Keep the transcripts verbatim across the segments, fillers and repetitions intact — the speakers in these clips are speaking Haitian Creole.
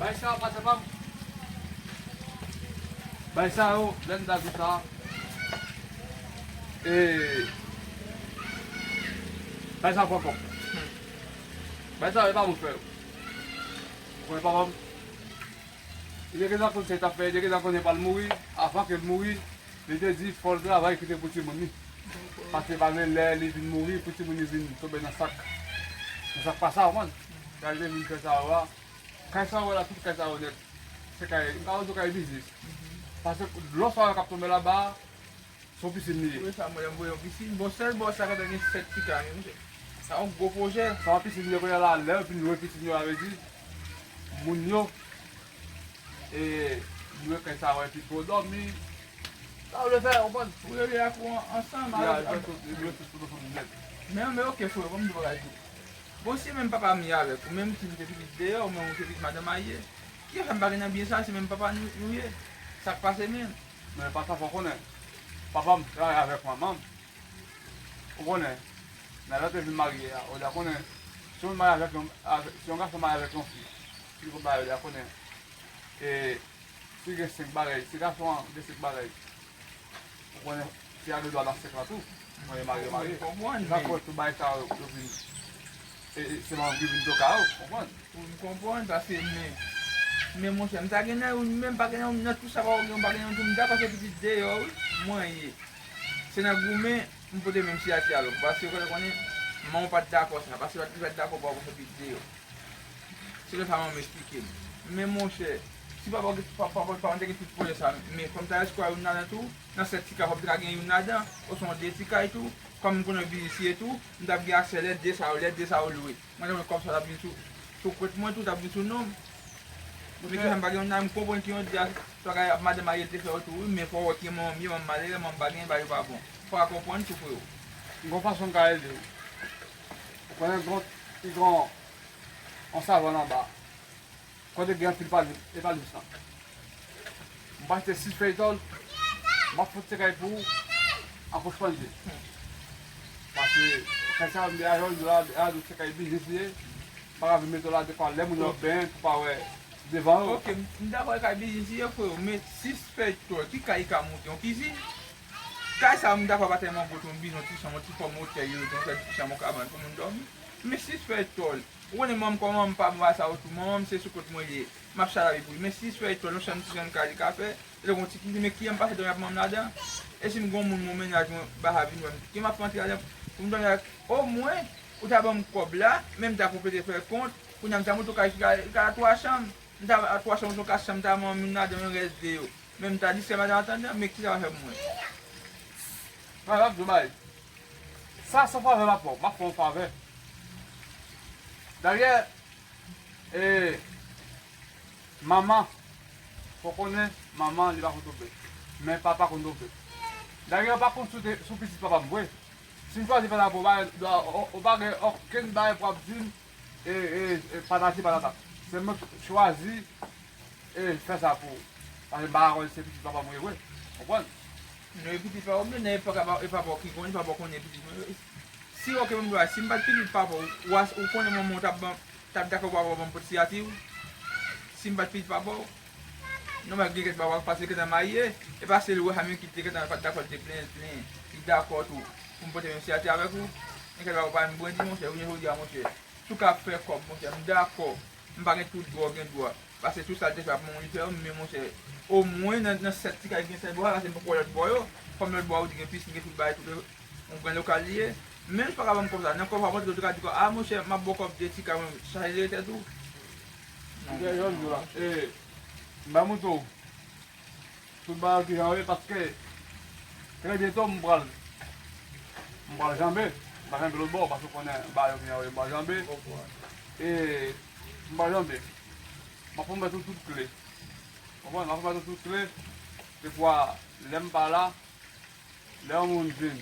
Bay sa yo, pase pa m. Bay sa yo, lè m ta di sa. E, bay sa yo pran kòb. Bay sa yo, e pa mwen k fè yo. Ou konnen papa m? Li te gentan konn sa li t ap fè, li te gentan konnen pral mouri. Avan ke l mouri, li te di fò l travay kite pou timoun li. Paske pa gen lè li vin mouri, pou timoun li vin tonbe nan sak. Nan sak pa sa, ou konprann? Sa li te vin fè sa yo a. Kay sa yo la, tout kay sa yo nèt, se kay, m ka di w kay biznis. Paske dlo sa yo k ap tonbe laba a, se yon pisin li ye. Wi, sa mwen, m voye yon pisin. Bon, sèl bò sa k ap gen sèt ti kay, monchè. Sa yon gwo pwojè. Sa yon pisin li ye, kounye a la, lè yo fin lwe pisin yo, sa vle di, moun yo, e, lwe kay sa yo, epi pou yo dòmi, sa yo vle fè, ou konprann? Wi, yo lwe ak ou an-, ansanm, wi, avèk, avèk tout, yo lwe tout, tout ansanm nèt. Men, men, oke, frè, ban m di w bagay tou. Bon, si menm papa m ye avèk ou, menm si m te pitit deyò, ou menm ou se pitit madanm marye, ki fè m pa gen nan byen sa, se menm papa nou, nou ye? Sa k pase menm? Men pa sa fò konnen. Papa m te marye avèk manman m. Ou konnen, nan lè te vin marye a, ou deja konnen, si yon moun marye avèk yon, avè-, si yon gason marye avèk yon fi, li konn marye, ou deja konnen. E, si gen senk bagay, si gason an gen senk bagay, ou konnen, fi a gen dwa nan senk lan tou. Ou konnen marye, marye. Ou konprann, sa men fè tout bagay sa yo, yo vin, e, e, se manman ki vin toka yo, ou konprann? Ou konprann, paske men, men monchè, m ta gen nan youn, men m pa gen nan youn, nan tout sa pa gen, m pa gen nan youn tou, m dakò se pitit deyò, wi, mwen ye. Se nan goumen, m pote menm siyati avèk ou, paske ou konnen, manman w pa t dakò sa, paske li pa t dakò pou w se pitit deyò. Se konsa manman m eksplike m. Men monchè, si papa, papa, papa, papa te gen tout pwojè sa, men kòm ta eskwè youn ladan tou, nan sèt ti kay, fò m te ka gen youn ladan, osnon de ti kay tou, kòm m konnen biznis li ye tou, m t ap gen aksè lè de sa yo, lè de sa yo lwe. Mwen, mwen, kòb sa t ap vin sou, sou kont mwen tou, t ap vin sou non m. Men ki sa m pa gen youn nan, m konprann ki yon di a, sa kay ap madanm marye te fè yo tou, wi, men fò w wè ki manman m ye, manman malere, manman m pa gen, bagay yo pa bon. Fò w konprann tou, freo. M gon fason m ka ede w. Ou konnen gon, li gon yon savann anba. Kote gen anpil palis, e palis lan. M pa achte sis fèy tòl, m ap fout se kay pou ou, an pòch pandye. Paske, kay sa yo, m te ajò l la, a di se kay biznis li ye, m pa ka vin mete w la, defwa lè moun yo ap benyen, pou pa wè devan yo. Ok, m, m dakò e kay biznis li ye, freo, men sis fèy tòl, ki kay li ka moute, yon kizin? Kay sa, m dakò pa tèlman gwo, yon bizon, ti chanm, yon ti fòm otèl, yo, yon ti chanm, yon kabann pou moun dòmi. Men sis fèy tòl, ou konnen manman m kòman m pa bon a sa yo tou. Manman m se sou kont mwen li ye. M ap chita lavi pou li. Men sis fèy tòl, yon chanm ti janm kay li ka fè. Lè gon ti kizin, men kijan m pase dòmi ap manman m ladan? E si m gon moun, mon mennaj mwen, ba sa vin wè m. Kijan m ap fè antre ladan pou m dòmi ak, omwen, ou ta ban m kòb la, men m ta konplete fè kont, kounye a m ta monte yon kay ki ka, ki ka twa chanm. M ta a twa chanm, yon kat chanm, m ta manman m ladan, yon rès de yo. Men m ta distrè madanm an tandan, men kisa w ap fè pou mwen? Mwen, m ap di w bagay. Sa se yon favè m ap fè w. M ap fè w yon favè. Dayè, e, manman, fò w konnen, manman, li pa konn twonpe. Men papa konn twonpe. Dayè, w pa konn si w te, si w pitit papa m vre. Si m chwazi fè sa pou w, w pa gen dwa, w, w pa gen okenn bagay pou w ap di m, e, e, e, patati patata. Se mwen k chwazi e fè sa pou ou. Paske m pa ka kwè se pitit papa m ou ye vre. Konprann? Non, e pitit papa m, men e pa, e papa w ki konnen, papa w konnen pitit mwen. Si, ok, ban m di w, si m pa t pitit papa w, w a, ou konnen manman w t ap ban, t ap dakò pou papa w ban m pot siyati w? Si m pa t pitit papa w? Non, men gen kèk papa w, paske gentan marye, e paske l wè sa menm ki te gentan pa t dakò, l te plenyen, l plenyen. Li dakò tou pou m pote menm siyati avèk ou. Gen kèk papa w pa menm brandi, monchè, jounen jodi a, monchè. Si w ka fè kòb, monchè, m dakò. M pa gen tout dwa w gen dwa. Paske tout sa l te fè ap manman li fè yo, men monchè, omwen nan, nan sèt ti kay ki gen sèt bò a, paske m poko wè lòt bò yo. Kòm lòt bò a ou di gen pisin, gen tout bagay, tout yon gran lokal li ye. Menm si w pa ka ban m kòb sa, nan kòb sa, monchè, ou te ka di kò, a monchè, m ap ba w kòb de ti kay, mwen chache jere tèt ou. Non. Monchè, jodi a, e, m bay montre w. Tout bagay yo kijan yo ye, paske trè byento m pral, m pral janbe. M pral janbe lòt bò, paske w konnen bagay yo kijan yo ye, m pral janbe. E m pral janbe. M ap pwomèt ou tout kle. Konprann? M ap pwomèt ou tout kle. Defwa, lè m pa la, lè yon moun vin,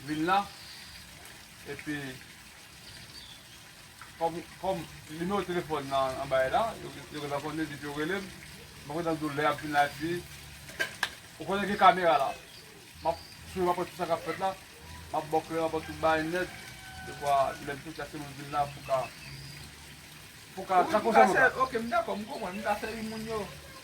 vin la, epi kòm, kòm nimewo telefòn nan, nan bagay la, yo, yo gentan konnen depi yo rele m, m ap gentan di w lè y ap vin la, epi ou konnen gen kamera la. M ap swiv, m ap wè tout sa k ap fèt la, m ap ba w kle, m ap ba w tout bagay nèt, defwa lè m soti a se moun vin la pou ka Pou ka, wi, sa pou konsa ka nou sè-, ka. Ok, m dakò, m konprann, m ka sèvi moun yo.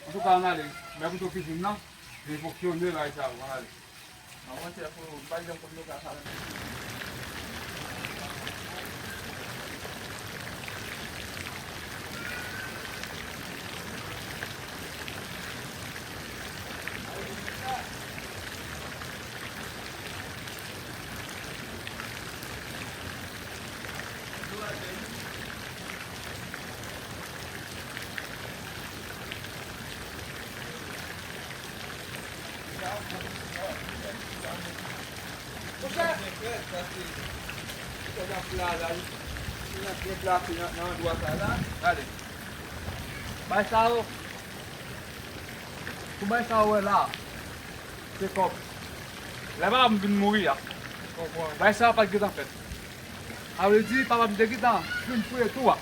Antouka, ann ale. Mè pito kizin nan, li fonksyone, bagay sa yo, ann ale. An mantè, frero, m pa t janm konn nou ka sa menm. Monchè, monchè, paske kòb ap la, la, li, li nan, li plase nan, nan andwa sa la. Gade. Bay sa yo. Pou bay sa yo wè la. Se kòb. Lè papa m vin mouri a, bay sa yo pa t gentan fèt. Sa vle di, papa m te gentan fin fouye twou a.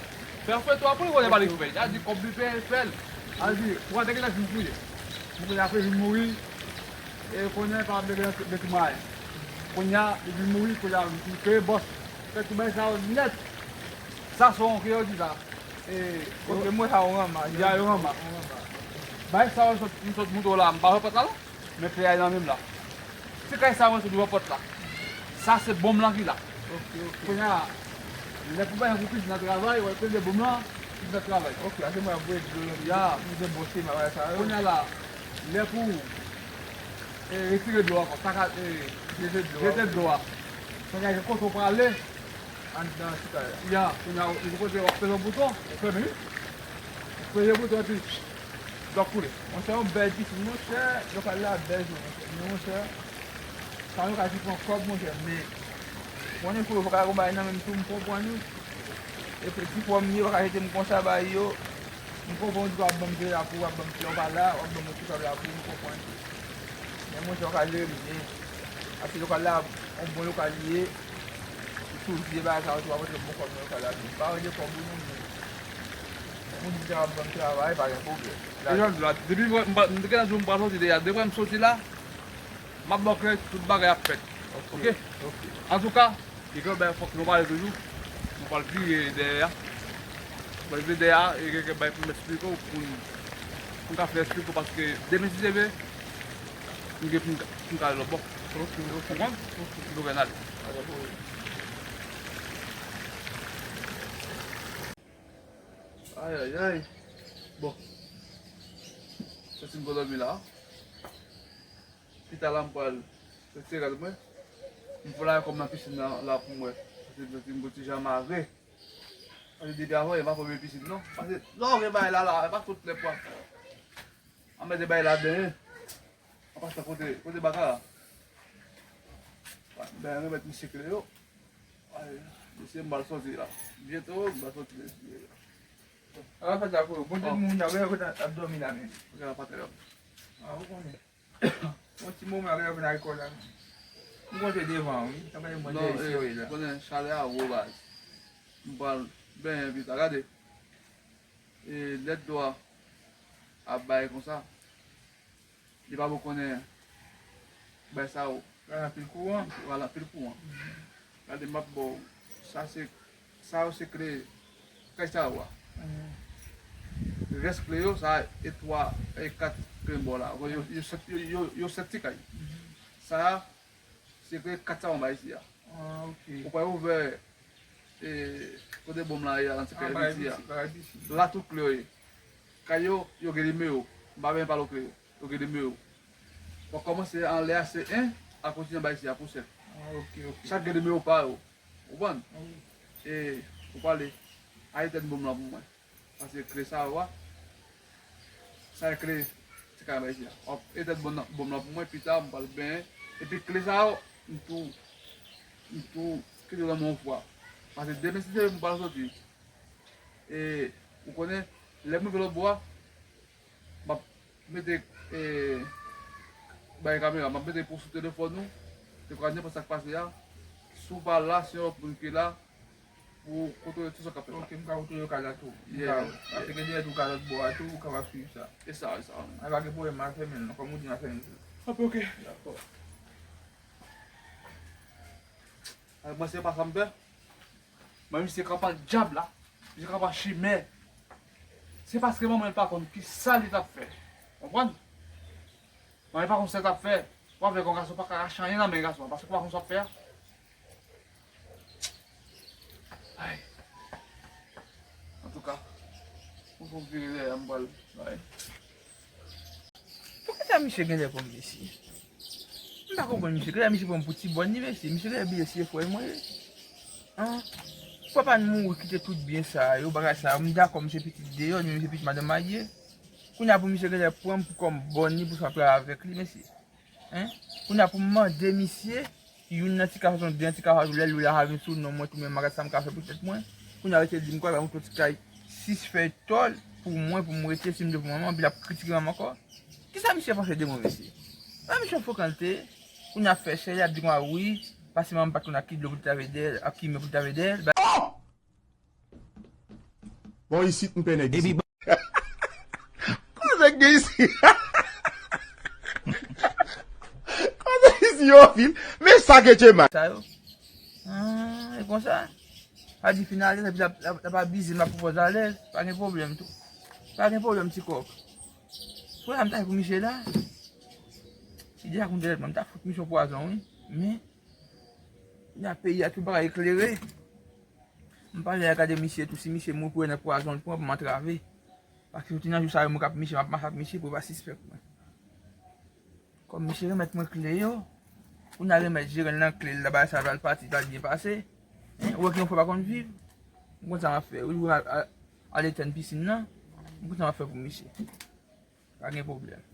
Fè fouye twou a pou li konnen pa li k fè. Sa vle di, kòb li peye fè l. Sa vle di, papa te gentan fin fouye. Pou kounye a, apre vin mouri, e kounye a, papa m te gentan mete mwayen. Kounye a, li vin mouri, kounye a, li kreye bòs. Fè tout bagay sa yo nèt. Sa se yon, ki yo di sa? E, kote mwen sa yo ranma, ya, yo ranma. Yo ranma. Bagay sa yo sot, m sot montre w la, m pa wè pòt la non. Men pye a nan men m la. Ti kay sa mwen sou douvan pòt la. Sa se bonm lan ki la. Ok, ok. Kounye a, lè pou bay pou pitit nan travay, w al plede bonm lan, pitit nan travay. Ok, ase mwen ap voye dlo nan, ya, nou te bwose bagay sa yo. Kounye a la, lè pou, e, retire dlo a ankò, sa ka, e, jete dlo a, jete dlo a. Kounye a, gen kote w prale, anndan ti kay la. Ya, kounye a, ou kote w ap peze yon bouton, ou fèmen wi. Ou peze bouton epi dlo ap koule. Monchè, yon bèl pisin, monchè, lokal la bèl vre, monchè. Men, monchè, sa yo ka di pran kòb, monchè, men, konnen frero, fò ka gon bagay nan men m tou, m konprann wi. E pou, pou fò m ye, yo pa ka jete m konsa, bay yo. M konprann w di w ap ban m pye la pou, w ap ban m pye, w pa la, w ap ban m ti kòb la pou, m konprann. Men, monchè, w ka jere m byen. Paske lokal la, yon bon lokal li ye. Ou toujou di bagay sa yo, tou w ap rantre bon kòb nan lokal la tou. M pa ranje kòb ou non, men moun ki kapab ban m travay, pa gen pwoblèm. E jan m di la, depi m, m, m te gentan di w m pral soti deja, depi m soti la, m ap ba w klè, tout bagay ap fèt. Ok? Ok. Antouka, e gen yon bagay fòk nou pale toujou, nou pral vire dèyè a. Nou pral vire dèyè a, e gen kèk bagay pou m eksplike w, pou n, pou n ka fè eksplike w, paske demen si Dye vle, m gen pou m ka, pou m ka ale lòt bò. Ok, ok. Konprann? Ok. Nou gen ale. Pa gen pwoblèm. Ayayay. Bon. Soti m pou dòmi la. Pita la m pral retire rad mwen. M pou lave kò m nan pisin nan la pou m wè. Paske m santi m gon ti jan mare. Paske depi avan yè m pa fè m pisin non. Paske lè w gen bagay la la, e pa tout lè pou ap anmède bagay la benyen. An pasan kote, kote baka la. Benyen remèt misye kle yo. Ay, mesye, m pral soti la. Byento, m pral soti mesye. Sa w ap fè sa frero? Bon, tout moun ap, ap dòmi la menm. Ok, la patè la. A, ou konnen. Yon ti moman apre yo vin al lekòl la. M konte devan wi. Sa pa yon manje non, e, serye la. Konnen chalè a wo baz. M pral benyen pita. Gade. E, lè dlo a ap bay konsa. Li pa bon konnen bay sa yo. Pral anpil kouran. Pral anpil kouran. Gade m ap ba w. Sa se, sa yo se kle kay sa yo a. Rès kle yo, sa e twa, e kat kle m ba w la. Yo, yo sèt, yo, yo, yo sèt ti kay. Sa a, se kle kat sa yo anba isi a. Ah, ok. Ou pral ouvè, e, kote bonm lan ye a, nan ti kay piti a. La tout kle yo ye. Kay yo, yo gen nimewo. M pa bezwen pale w kle yo. Yo gen nimewo. W ap kòmanse anlè a se en, al kontinye anba isi a pou sèt. Ah, ok, ok. Chak gen nimewo pa yo. Ou konprann? Wi. E, ou pale, al etèn bonm lan pou mwen. Pase kle sa yo a. Sa e kle ti kay anba isi a. W ap etèn bonm lan, bonm lan pou mwen, pita m pral benyen. Epi kle sa yo, m tou, m tou kite yo nan men w yon fwa. Pase demen si Dye vle m pral soti. E, ou konnen, lè m rive lòt bò a, m ap mete, e, bay kamera, m ap mete pou sou telefòn ou, te ka nenpòt sa k pase a, si w pa la, se yon lòt moun ki la, pou kontwole tout sa k ap fèt la. Ok, m ka kontwole lokal la tou. Yeah, yeah. Paske gen dèyè tou ka lòt bò a tou, ou kapab swiv sa. E sa, e sa. A, pa gen pwoblèm, m al fèmen l non, kòm ou di m al fèmen l tou. Ok, ok. Dakò. Mwen se pa sa m fè. Mwen misye kanpe ak dyab la. Misye kanpe ak chimè. Se paske manman l pa konn ki sa li t ap fè. Konprann? Manman l pa konn sa l t ap fè. W ap wè kon gason pa ka rache anyen nan men gason an, paske w pa konn sa w ap fè a. Ay. Antouka, mwen fò m vire dèyè m pral bay. Poukisa misye genlè pran m mesye? M pa konprann misye. Genlè misye pran m pou ti bòn li mesye. Misye genlè bliye si se frè mwen ye. An? Papa n mouri kite tout byen sa yo, bagay sa yo. M dakò misye pitit deyò, misye pitit madanm marye. Kounye a pou misye genlè pran m pou kòm bòn li pou sa pral avèk li mesye. Hein? Kounye a pou m mande misye, youn nan ti kason, de nan ti kason, lè lou la ka vin sou non mwen tou, men m pa ka sa m ka fè pou tèt mwen. Kounye a rete di m kwa, ba m yon ti kay sis fèy tòl pou mwen, pou m rete, si m dwe pou manman, anpi l ap kritike manman ankò. Kisa misye panse de mwen, mesye? An, misye fou kan l te ye. Kounye a ap fè chè, l ap di kwa, wi, paske manman pa t konn ak ki dlo pou l te lave dèyè l, ak ki men pou l te lave dèyè l. Ba- Bon, isit m pè nèg isit. Koze k gen isit. Koze isit yo anpil. Men sa ke Tchema. Sa yo. Ah, e konsa. Pa di finalè, epi l ap, l ap, l ap abize m, l ap pran pòz alèz. Pa gen pwoblèm tou. Pa gen pwoblèm, ti kòk. Frè a m ta pou misye la. Ide a konn dèyè mwen, m ta fout misye yon pwazon, wi. Men, nan peyi a tout bagay eklere. M pa vle al gade misye tou, si misye mouri pou wè nan pwazon l pran pou m antrave. Paske soti nan jou sa yo mwen k ap misye, m ap mache ak misye pou yo pa sispèk mwen. Kòm misye remèt mwen kle yo, kounye a remèt jeran l nan kle l la, bagay sa pral pati, pral byen pase. Hein, ou wè ki yon frè pa konn viv? M konn sa m ap fè. Ou wè al, al, al etenn pisin nan, m konn sa m ap fè pou misye. Pa gen pwoblèm.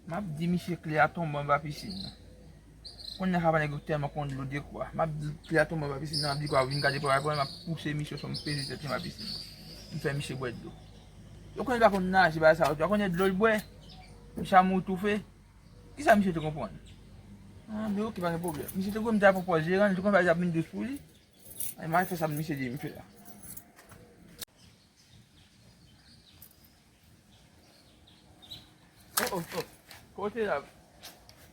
M ap di misye kle a tonbe anba pisin nan. Kounye a sa pa nèg yo tèlman konn dlo dekwa. M ap di kle a tonbe anba pisin nan, m ap di kwa vin gade papa pran, m ap pouse misye sou m peze tèt li anba pisin nan. M fè misye bwè dlo. Yo konnen l pa konn naje bagay sa yo tou. Yo konnen dlo l bwè. Misye a mouri toufe. Kisa misye te konprann? Ah, men oke, pa gen pwoblèm. Misye te konn m te ap pran pòz jeran, li te konn bagay ap vin dous pou li. Ay, m al fè sa misye di m fè a. Oh, oh, oh. Kote la?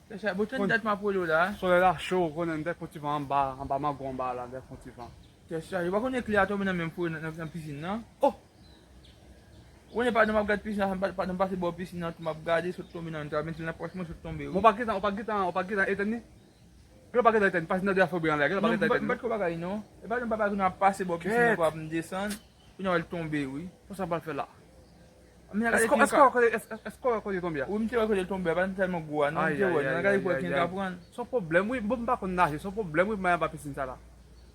Tèt chaje, bon, tann dat m ap rele w la. Solèy la cho, ou konnen, m dèk fon ti van anba, anba mango anba la, m dèk fon ti van. Tèt chaje, ou pa konnen kle a tonbe nan men m foure nan, nan, nan pisin nan? Oh! Ou konnen pandan m ap gad pisin nan, pandan m pase bò pisin nan, tou m ap gade, sot tonbe nan, m ta mete l nan pòch mwen, sot tonbe, wi. Bon, ou pa gentan, ou pa gentan, ou pa gentan etenn li? Gen lè ou pa gentan etenn, pasin nan deja febri anlè, gen lè ou pa gentan etenn. Non, m pa t ko bagay, non. E pa nan bagay, nou ap pase bò pisin nan, pou ap desann. Kounye a w wè l tonbe, wi. Konsa w pral fè la? Èske w wè kote l tonbe a? Wi, m te wè kote l tonbe a, pa t tèlman gwo a, non, m te wè l, nan gade pou wè ki jan l ka pran l. Se yon pwoblèm, wi, bon, m pa konn naje, se yon pwoblèm, wi, pou m al anba pisin sa la.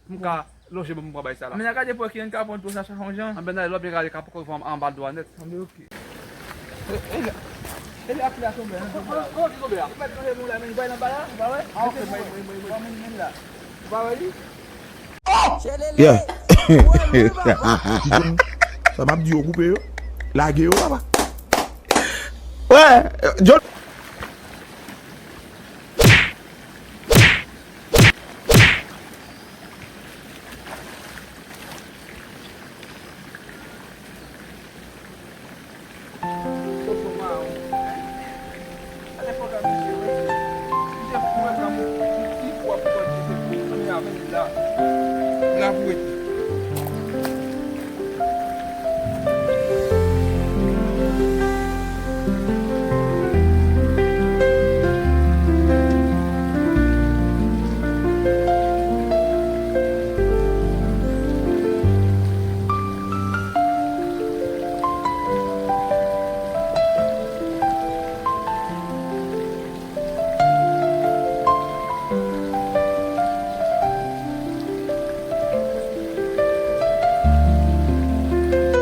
Pou m ka lonje men m pou m pran bagay sa la. Men nan gade pou wè ki jan l ka pran l tou, sa chanje. Anben, nan lè w ap byen gade, ka poko fè anba dlo a nèt. Anben, oke. E, e la, e la kle a tonbe a, nan tonbe a. Kote l tonbe a? Ou mèt manje moun la, men li bay nan ba la, ou pa wè? Ah, ok, mwen, mwen, mwen, mwen. Ban moun vin la. Ou pa wè li? Yeah. Sa m ap di yo koupe yo. Lage yo, papa. Wè, John.